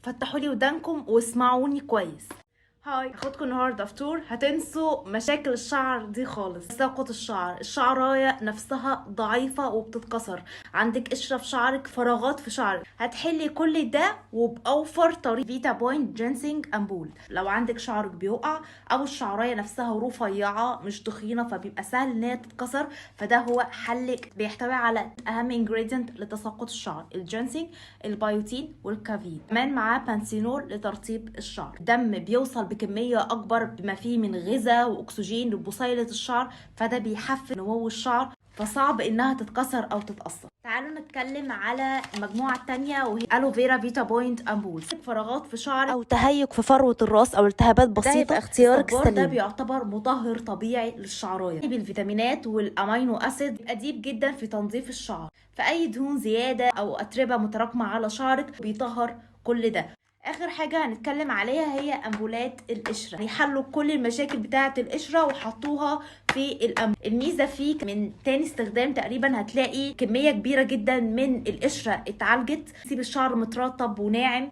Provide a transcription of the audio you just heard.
فتحوا لي ودانكم واسمعوني كويس. hi، هاخدكم النهارده في tour هتنسوا مشاكل الشعر دي خالص. تساقط الشعر، الشعرايه نفسها ضعيفة وبتتكسر، عندك قشرة في شعرك، فراغات في شعرك، هتحلي كل ده وبأوفر طريقه. فيتا بوينت جينسينج امبول. لو عندك شعرك بيقع او الشعرايه نفسها رفيعة مش تخينة فبيبقى سهل ان هي تتكسر، فده هو حلك. بيحتوي على اهم ingredient لتساقط الشعر، الجينسينج، البيوتين والكافيين، كمان معاه بانسينول لترطيب الشعر. الدم بيوصل بكمية اكبر بما فيه من غذاء واكسجين لبصيله الشعر، فده بيحفز نمو الشعر، فصعب انها تتكسر او تتاثر. تعالوا نتكلم على المجموعة الثانية وهي aloe vera فيتا بوينت امبول. فراغات في شعرك او تهيج في فروه الراس او التهابات ده بسيطة، يبقى اختيارك الصبار ده السليم. بيعتبر مطهر طبيعي للشعرايه بالفيتامينات وال amino acid، deep جدا في تنظيف الشعر، فاي دهون زيادة او اتربه متراكمه على شعرك بيطهر كل ده. اخر حاجة هنتكلم عليها هي امبولات القشره، يعني حلوا كل المشاكل بتاعه القشرة وحطوها في الأمبول. الميزة فيه من تاني استخدام تقريبا هتلاقي كمية كبيرة جدا من القشرة اتعالجت، تسيب الشعر مترطب وناعم.